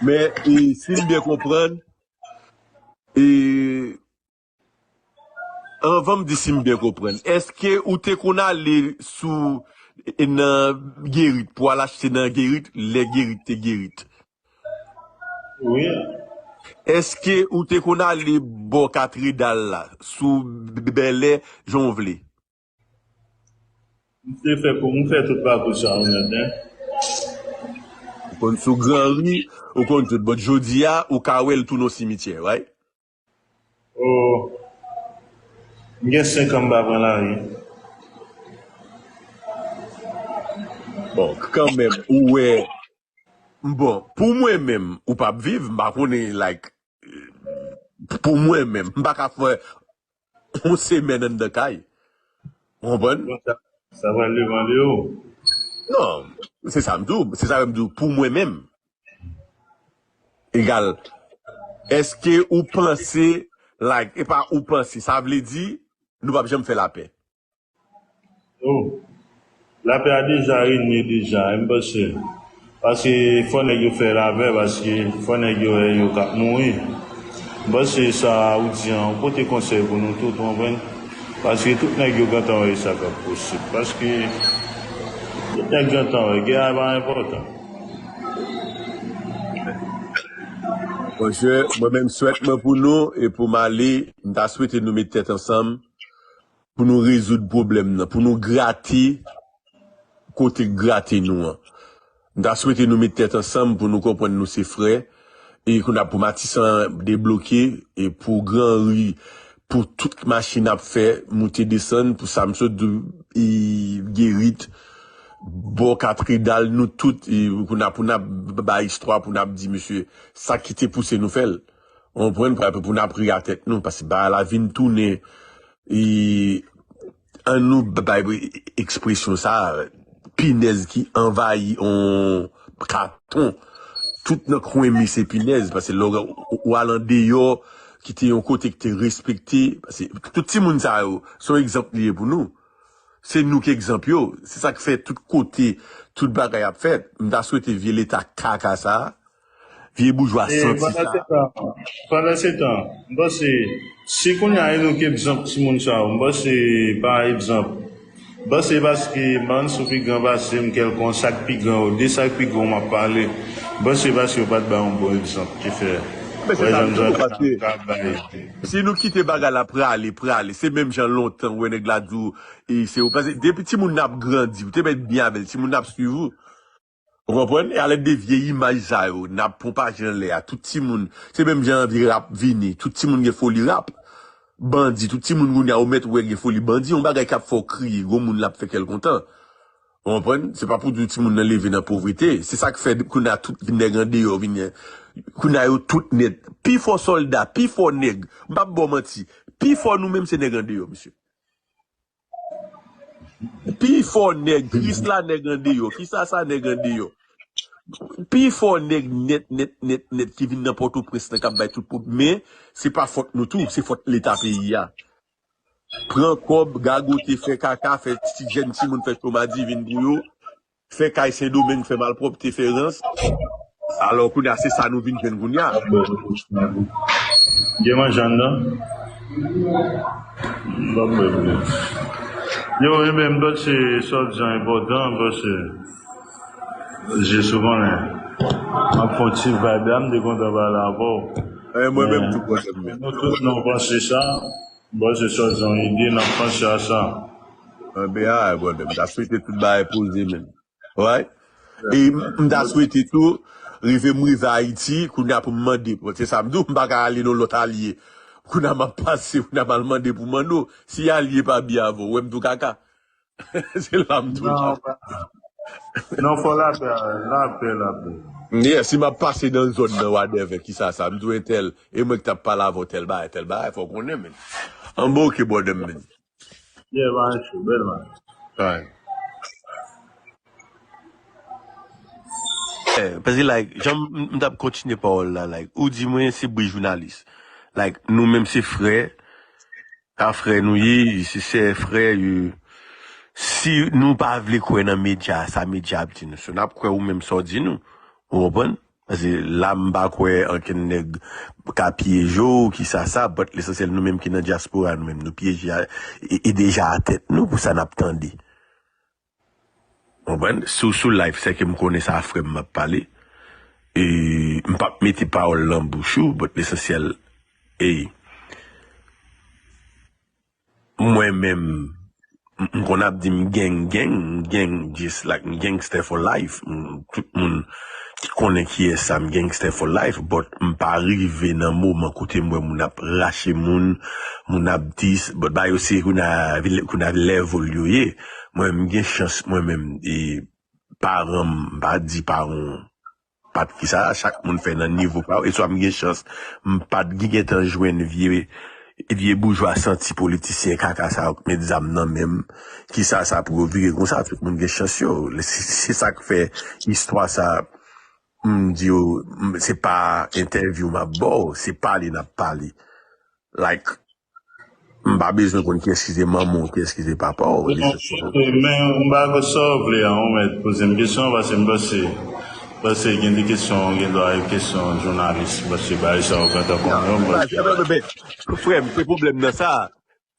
Men, e, si m byen konprann, e, anvan m di si m byen konprann, èske ou te konn ale sou, e, nan Gerit pou al achte nan Gerit, lè Gerit te Gerit? Wi. Èske ou te konn ale bò Katredal la, sou Bèlè, jan w vle? M te fè pou m fè tout pakou sa yo nèt, en. Ou konn sou Granri, ou konn tout. But jodi a, ou ka wè l tounen yon simityè, right? Oh. M gen senk an m pa pran lari. Bon, kanmenm, ou wè. Bon, pou mwen menm, ou p ap viv, m pa konnen, like, pou mwen menm, m pa ka fè yon semèn anndan kay. Ou konprann? Bon, sa, sa pral devan de ou. Non, se sa m di w, se sa m di w, pou mwen menm. Egal, èske ou panse, like, e pa ou panse, sa vle di, nou p ap janm fè lapè. Oh. Lapè a deja renye deja, m panse. Paske fò nèg yo fè lapè, paske fò nèg yo wè yo k ap mouri. M panse sa ou di an, ou pote konsèy pou nou tout, ou konprann? Paske tout nèg yo gentan wè sa k ap posib. Paske tout nèg gentan wè, gè a pa enpòtan. Monchè, mwen menm swèt mwen pou nou, e pou m ale, m ta swete nou met tèt ansanm, pou nou rezoud pwoblèm nan, pou nou grate kote k grate nou an. M ta swete nou met tèt ansanm pou nou konprann nou se frè, e kounye a pou Matisan debloke, e pou Granri, pou tout machin ap fè, moute desann, pou sa m sot di, e, Gerit, bò Katredal, nou tout, e, kounye a pou n ap bay istwa, pou n ap di, mesye, sa ki te pouse nou fè l. Ou konprann, pou, pou n ap ri a tèt nou, paske bagay la vin tounen, e, an nou bay ekspresyon sa, pinèz ki anvayi yon katon. Tout nan kwen mi se pinèz, paske lè w, w al andeyò, ki te yon kote ki te respekte, paske tout timoun sa yo, se yon egzanp li ye pou nou. Se nou ki egzanp yo. Se sa k fè tout kote, tout bagay ap fèt. M ta swete vye leta kaka sa a, Vye boujwa santi sa. Pandan se tan, m panse, si kounye a e nou ki egzanp timoun sa yo, m panse, pa egzanp, m panse paske m pa konn si w pi gran pase m kèlkonk, sa k pi gran yo, de sa k pi gran yo m ap pale, m panse paske yo pa t bay yon bon egzanp ki fè. Men se sa m di w, paske si nou kite bagay la prale, prale, se menm jan lontan wè nèg la di w, e se ou, paske depi timoun nan ap grandi, ou te mèt byen avè l, timoun nan ap swiv ou. Ou konprann? E alèd de vye imaj sa yo, n ap pwopaje anlè a, tout timoun, se menm jan anvi rap vini, tout timoun gen foli rap. Bandi, tout timoun kounye a, ou mèt wè gen foli bandi, yon bagay k ap fè w kriye, gwo moun l ap fè kè l kontan. Ou konprann? Se pa pou di w timoun nan leve nan povrete. Se sa k fè kounye a tout nèg andeyò vin. Kounye a yo tout nèt. Pi fò sòlda, pi fò nèg. M p ap ba w manti. Pi fò nou menm se nèg andeyò, mesye. Pi fò nèg, Krisla nèg andeyò, Kisasa nèg andeyò. Pi fò nèg nèt, nèt, nèt, nèt ki vin nan Pòtoprens nan k ap bay tout pwob-, men se pa fòt nou tou, se fòt Leta peyi a. Pran kòb, gagote, fè kaka, fè ti jèn timoun fè choma diven pou yo, fè kay Sendomeng, fè malpwòpte, fè rans. Alò kounye a se sa nou vin jwenn kounye a. Gen manje anndan? M p ap bwè vre. Yo, enben, m panse sa w di an enpòtan, paske jis ou konnen, m ap fè yon ti vibe la, m te kontan pale avè w. E mwen menm tou, brother m. Nou tout nou panse sa, m panse sa w di an ide, n ap panse a sa. Enben, a, brother, m ta swete tout bagay poze, men. Right? E m ta swete tou, rive m rive Ayiti, kounye a pou m mande, bon, se sa m di w, m pa ka ale nan lòt alye. Kounye a m ap pase, kounye a m al mande pou Manno. Si alye pa byen avè w, wè m tou kaka. Se la m tou la. Non, fò lapè, lapè, lapè. Yeah, si m ap pase nan zòn nan, whatever, Kisasa, m di w entèl, e mwen ki t ap pale avè w tèl bagay, tèl bagay, fò w konnen, men. An bon, ok, brother m, men. Yeah, man, chou, bèl man. Right. Eh, paske, like, jan m, m t ap kontinye pawòl la, like, ou di mwen se bri jounalis. Like, nou menm se frè, a frè nou ye, se sè frè, yo. Si nou pa vle kwè nan medya, sa medya ap di nou. So, n ap kwè ou menm sa w di nou. Ou konprann? Paske la, m pa kwè ankenn nèg ka pyeje w, Kisasa, but lesansyèl nou menm ki nan dyaspora, nou menm nou pyeje a, e, e deja a tèt nou pou sa n ap tande. Konprann? Si w sou live, se ke m konnen sa frè m m ap pale. E m p ap mete pawòl nan bouch ou, but lesansyèl, e mwen menm, m, m konn ap di m gang, gang, m gang, just like m gangster for life. M, tout moun ki konnen kiyès sa, m gangster for life, but m pa rive nan moman kote m wè moun ap rache moun, moun ap dis, but ba yo se kounye a, kounye a level yo ye. Mwen, m gen chans, mwen menm, e paran m, m pa di paran w, pa t ki sa, chak moun fè nan nivo pa yo, e swa m gen chans, m pa t gen, gentan jwenn vye, vye boujwa santi politisyen kaka sa yo k met zam nan men m, Kisasa pou yo vire konsa, tout moun gen chans yo. Se, se sa k fè istwa sa, m di yo, m, se pa entèvyou m ap ba w, se pale n ap pale. Like, m pa bezwen konn kiyès ki se manman w, kiyès ki se papa w. Men m pa konn sa w vle a, ou mèt poze m kesyon, paske m panse, paske gen de kesyon, gen dwa e kesyon jounalis, paske bagay sa yo gentan konnen yo, m panse. Frè m, se pwoblèm nan sa.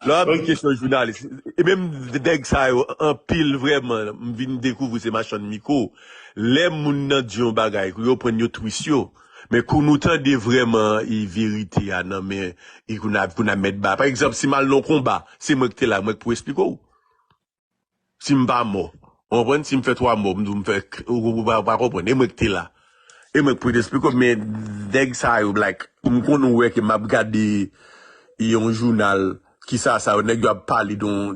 Lè w ap di kesyon jounalis, e menm nèg sa yo, anpil vrèman, m vin dekouvri se machann mikwo. Lè moun nan di yon bagay, yo pran yo twist yo. Men kou nou tande vrèman e verite a nan men, e kou n ap, kou n ap mèt ba. Pa egzanp, si m al nan yon konba, se mwen ki te la, mwen ki pou esplike w. Si m pa mò. Ou konprann? Si m fè twa mò, m di w m fè, ou, ou pa, ou pa konprann. E mwen ki te la. E mwen ki pou esplike w, men nèg sa yo, like, m konn wè ke m ap gade yon jounal, Kisasa, nèg yo ap pale de yon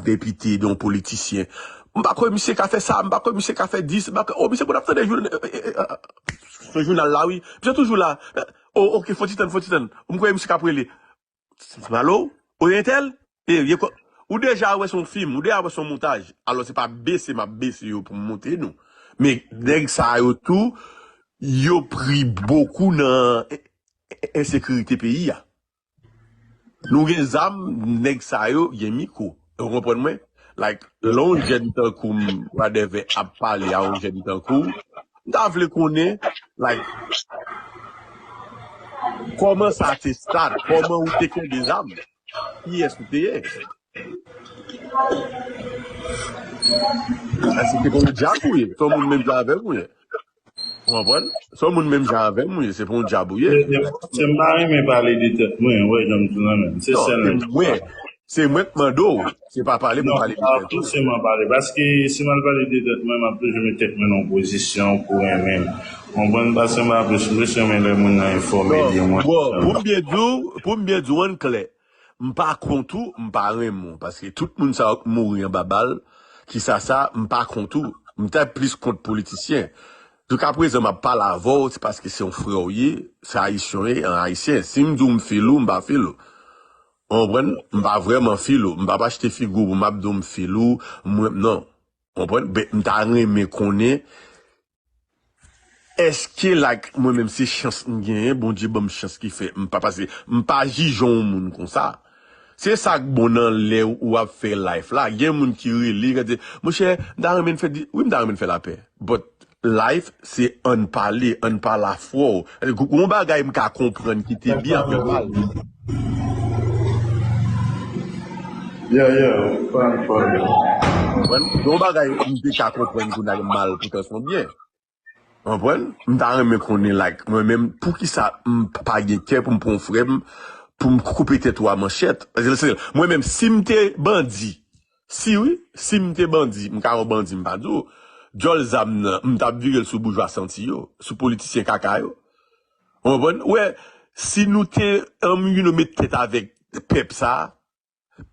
depite, de yon politisyen. M pa kwè misye ka fè sa, m pa kwè misye ka fè dis, m pa kwè, oh, misye konn ap tande jounal, eh, eh, eh, ah, se jounal la, wi. Misye toujou la. Eh, oh, ok, fò ti tann, fò ti tann. M kwè misye k ap rele. Malo, Oryentel, eh, ye ko-, ou deja wè se yon fim, ou deja wè se yon montaj. Alò, se pa bese m ap bese yo pou m montre nou. Men nèg sa yo tou, yo pri bokou nan en-, en-, ensekirite peyi a. Nou gen zam, nèg sa yo gen mikwo. Ou konprann mwen? Like, lè yon jèn tankou m, whatever, ap pale a yon jèn tankou w, M ta vle konnen, like, kòman sa te start, kòman ou te kenbe zam, kiyès ou te ye. Paske se pa yon djab ou ye, se yon moun menm jan avè m ou ye. Ou konprann? Se yon moun menm jan avè m ou ye, se pa yon djab ou ye. Se m pa renmen pale de tèt mwen, wè, jan m di w la menm. Se sèl. Se mwen k mande w, se pa pale pou pale de tèt ou. Fòseman pale. Paske si m al pale de tèt mwen, m ap toujou met tèt mwen nan yon pozisyon pou renmen m. Konprann? Paske m pa plis, m plis renmen lè moun nan enfòme de mwen. Bon, pou m byen di w, pou m byen di w, ann klè. M pa kont ou, m pa renmen w, paske tout moun sa yo k mouri anba bal, ki sa sa, m pa kont ou. M ta plis kont politisyen. Jouska prezan, m ap pale avè w, se paske se yon frè w ye, se ayisyen w ye, an ayisyen. Si m di w m fil ou, m pa fil ou. Ou konprann? M pa vrèman fil ou. M p ap achte figi w pou m ap di w m fil ou, mwen, non. Ou konprann? Ben, m ta renmen konnen, èske, like, mwen menm se chans m genyen, Bondye ban m chans ki fè m pa pase, m pa jije yon moun konsa. Se sa k bon nan lè ou ap fè live la. Gen moun ki rele, ki di, monchè, m ta renmen fè di, wi, m ta renmen fè lapè. But live, se ann pale, ann pale afwè w. Gon bagay m ka konprann ki te byen apre mal. Yeah, yeah, fine, fine. Gon bagay m te ka konprann kounye a mal poutan se yon byen. Konprann? M ta renmen konnen, like, mwen menm, poukisa m pa gen kè pou m pran frè m, pou m koupe tèt ou a manchèt? Paske se, mwen menm, si m te bandi, si wi, si m te bandi, m ka yon bandi, m pa di w, djòl zam nan, m t ap vire l sou boujwa santi yo, sou politisyen kaka yo. Ou konprann? Ou wè, si nou te, um, you know, met tèt avèk pèp sa,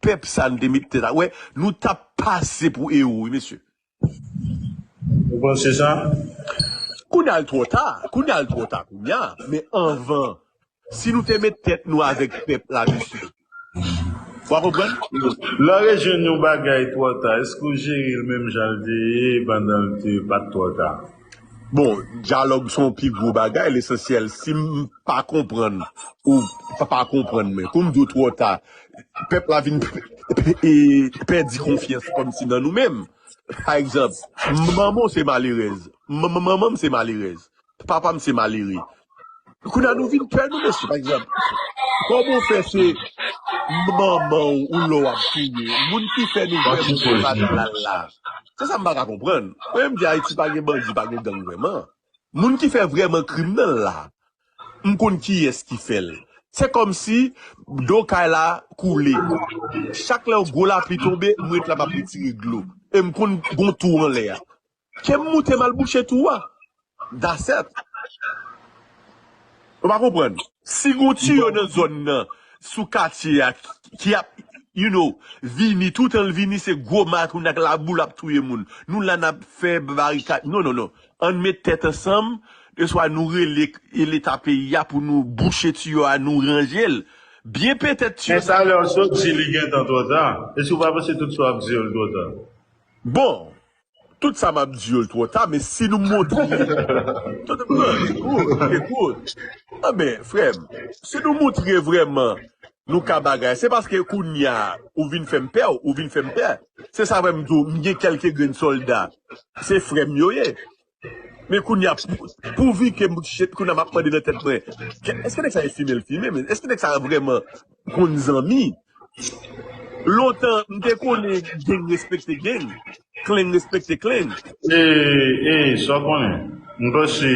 pèp sa nou te met tèt a, wè, nou t ap pase pou ewo, wi, mesye. Ou panse sa? Kounye a l twò ta, kounye a l twò ta, kounye a, men anvan, si nou te met tèt nou avèk pèp la, mesye, w a konprann? Lè w rejwenn yon bagay twò ta, èske w jere l menm jan l te ye pandan l te pa t twò ta? Bon, dyalòg se yon pi gwo bagay, lesansyèl, si m pa konprann ou pa, pa konprann mwen, kou m di w twò ta, pèp la vin p-, p-, e, pèdi konfyans kòmsi nan nou menm. Pa egzanp, manman w se malerèz, m-, m-, manman m se malerèz, papa m se malere. Kounye a nou vin pè nou, mesye, pa egzanp. Kòman w fè se manman w ou lè w ap touye? Moun ki fè nou vrèman fè mal la. Se sa m pa ka konprann. Mwen menm di Ayiti pa gen bandi, pa gen gang vrèman. Moun ki fè vrèman krim nan la, m konn kiyès ki fè l. Se kòmsi do kay la koule. Chak lè yon gwo lapli tonbe, m ret la m ap retire dlo. E m konn gon twou anlè a. Ke m moute m al bouche twou a. That's it. Ou pa konprann? Si gon tiyo nan zòn nan, sou katye a, ki ap, you know, vini, toutan l vini, se gwo makoun ak labou l ap touye moun. Nou la n ap fè barikad. Non, non, non. Ann met tèt ansanm, eswa nou rele leta peyi a pou nou bouche tiyo a, nou ranje l. Byen petèt tiyo. Men sa lè w sot di li gentan twò ta. Èske w pa panse tout sa w ap di yo l twò ta? Bon, tout sa m ap di yo l twò ta, men si nou montre. Ekout, ekout. Anben, frè m, si nou montre vrèman nou ka bagay, se paske kounye a, ou vin fè m pè, ou vin fè m pè. Se sa fè m di w, m gen kèlke grenn sòlda. Se frè m yo ye. Men kounye a, pou, pouvi ke m, kounye a m ap mande nan tèt mwen, èske nèg sa e fimen l fimen, men èske nèg sa vrèman konn zanmi? Lontan, m te konnen gang respekte gang, klenn respekte klenn. E, e, sa w konnen? M panse